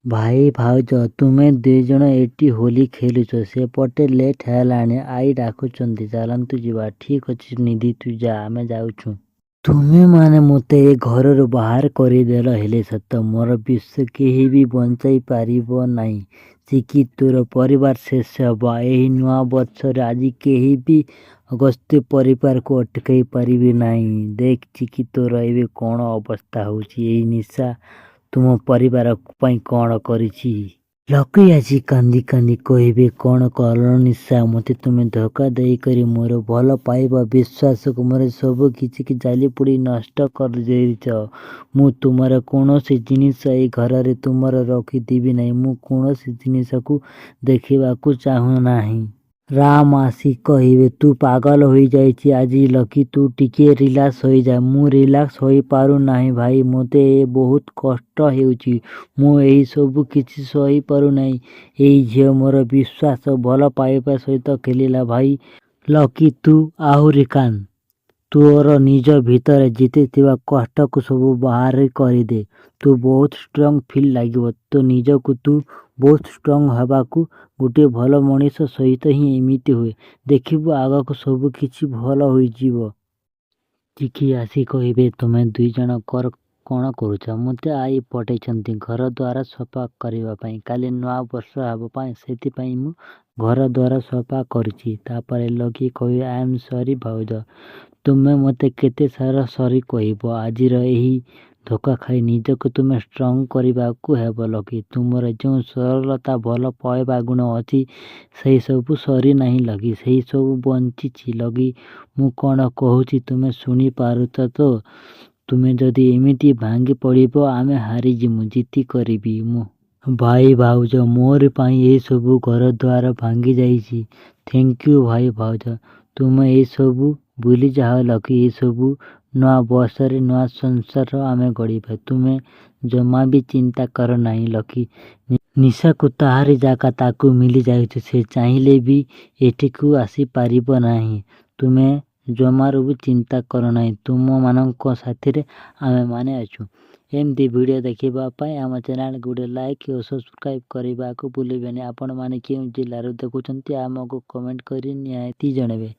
ଭାଇ ଭାଉଜ, ତୁମେ ଦୁଇଜଣ ଏଠି ହୋଲି ଖେଳୁଛ, ସେପଟେ ଲେଟ୍ ହେଲାଣି, ଆଈ ଡାକୁଛନ୍ତି, ଚାଲନ୍ତୁ ଯିବା। ଠିକ୍ ଅଛି ନିଧି, ତୁ ଯା, ଆମେ ଯାଉଛୁ। ତୁମେମାନେ ମୋତେ ଏ ଘରରୁ ବାହାର କରିଦେଲ ହେଲେ ସତ, ମୋର ବିଶ୍ୱାସ କେହି ବି ବଞ୍ଚାଇ ପାରିବ ନାହିଁ। ଚିକି, ତୋର ପରିବାର ଶେଷ ହେବ ଏହି ନୂଆ ବର୍ଷରେ। ଆଜି କେହି ବି ଅଗସ୍ତ୍ୟ ପରିବାରକୁ ଅଟକାଇ ପାରିବେ ନାହିଁ। ଦେଖ ଚିକି, ତୋର ଏବେ କ'ଣ ଅବସ୍ଥା ହେଉଛି। ଏହି ନିଶା ତୁମ ପରିବାର ପାଇଁ କ'ଣ କରିଛି। ଲକି ଆସି କାନ୍ଦି କାନ୍ଦି କହିବେ, କ'ଣ କଲ ନିଶା, ମୋତେ ତୁମେ ଧୋକା ଦେଇକରି ମୋର ଭଲ ପାଇବା, ବିଶ୍ୱାସକୁ, ମୋର ସବୁ କିଛିକୁ ଜାଳିପୋଡ଼ି ନଷ୍ଟ କରିଦେଇଛ। ମୁଁ ତୁମର କୌଣସି ଜିନିଷ ଏଇ ଘରରେ ତୁମର ରଖିଦେବି ନାହିଁ। ମୁଁ କୌଣସି ଜିନିଷକୁ ଦେଖିବାକୁ ଚାହୁଁନାହିଁ। ରାମ ଆସି କହିବେ, ତୁ ପାଗଳ ହୋଇଯାଇଛୁ ଆଜି ଲକି, ତୁ ଟିକିଏ ରିଲାକ୍ସ ହୋଇଯା। ମୁଁ ରିଲାକ୍ସ ହୋଇପାରୁନାହିଁ ଭାଇ, ମୋତେ ବହୁତ କଷ୍ଟ ହେଉଛି। ମୁଁ ଏହି ସବୁ କିଛି ସହିପାରୁନାହିଁ। ଏଇ ଝିଅ ମୋର ବିଶ୍ୱାସ ଓ ଭଲ ପାଇବା ସହିତ ଖେଳିଲା ଭାଇ। ଲକି, ତୁ ଆହୁରି କାନ୍ଦ। ତୋର ନିଜ ଭିତରେ ଯେତେ ଥିବା କଷ୍ଟକୁ ସବୁ ବାହାର କରିଦେ। ତୁ ବହୁତ ଷ୍ଟ୍ରଙ୍ଗ ଫିଲ୍ ଲାଗିବ ତୋ ନିଜକୁ। ତୁ ବହୁତ ଷ୍ଟ୍ରଙ୍ଗ ହେବାକୁ। ଗୋଟିଏ ଭଲ ମଣିଷ ସହିତ ହିଁ ଏମିତି ହୁଏ। ଦେଖିବୁ, ଆଗକୁ ସବୁ କିଛି ଭଲ ହୋଇଯିବ। ଚିକି ଆସି କହିବେ, ତୁମେ ଦୁଇଜଣ କ'ଣ କରୁଛ? ମୋତେ ଆଈ ପଠେଇଛନ୍ତି ଘରଦ୍ୱାର ସଫା କରିବା ପାଇଁ। କାଲି ନୂଆ ବର୍ଷ ହେବ ପାଇଁ, ସେଥିପାଇଁ ମୁଁ ଘରଦ୍ୱାର ସଫା କରୁଛି। ତାପରେ ଲକି କହିବେ, I am ସରି ଭାଉଜ। ତୁମେ ମୋତେ କେତେ ସାରା ସରି କହିବ ଆଜିର ଏହି ଧୋକା ଖାଇ? ନିଜକୁ ତୁମେ ଷ୍ଟ୍ରଙ୍ଗ କରିବାକୁ ହେବ ଲକି। ତୁମର ଯେଉଁ ସରଳତା, ଭଲ ପାଇବା ଗୁଣ ଅଛି, ସେହି ସବୁ ସରିନାହିଁ ଲକି, ସେହି ସବୁ ବଞ୍ଚିଛି ଲକି। ମୁଁ କ'ଣ କହୁଛି ତୁମେ ଶୁଣିପାରୁଛ ତ? ତୁମେ ଯଦି ଏମିତି ଭାଙ୍ଗି ପଡ଼ିବ, ଆମେ ହାରିଯିବୁ। ଜିତି କରିବି ମୁଁ। ଭାଇ ଭାଉଜ, ମୋରି ପାଇଁ ଏସବୁ ଘରଦ୍ୱାର ଭାଙ୍ଗିଯାଇଛି। Thank you ଭାଇ ଭାଉଜ। ତୁମେ ଏସବୁ ଭୁଲିଯାଅ ଲକି। ଏସବୁ ନୂଆ ବର୍ଷରେ ନୂଆ ସଂସାର ଆମେ ଗଢ଼ିବା। ତୁମେ ଜମା ବି ଚିନ୍ତା କର ନାହିଁ ଲକି। ନିଶାକୁ ତାହାରି ଜାଗା ତାକୁ ମିଳିଯାଇଛି। ସେ ଚାହିଁଲେ ବି ଏଠିକୁ ଆସିପାରିବ ନାହିଁ। ତୁମେ ଜମାରୁ ବି ଚିନ୍ତା କର ନାହିଁ। ତୁମମାନଙ୍କ ସାଥିରେ ଆମେମାନେ ଅଛୁ। ଏମିତି ଭିଡ଼ିଓ ଦେଖିବା ପାଇଁ ଆମ ଚ୍ୟାନେଲକୁ ଗୋଟେ ଲାଇକ୍ ଓ ସବସ୍କ୍ରାଇବ୍ କରିବାକୁ ଭୁଲିବେନି। ଆପଣମାନେ କେଉଁ ଜିଲ୍ଲାରୁ ଦେଖୁଛନ୍ତି, ଆମକୁ କମେଣ୍ଟ କରି ନିହାତି ଜଣାଇବେ।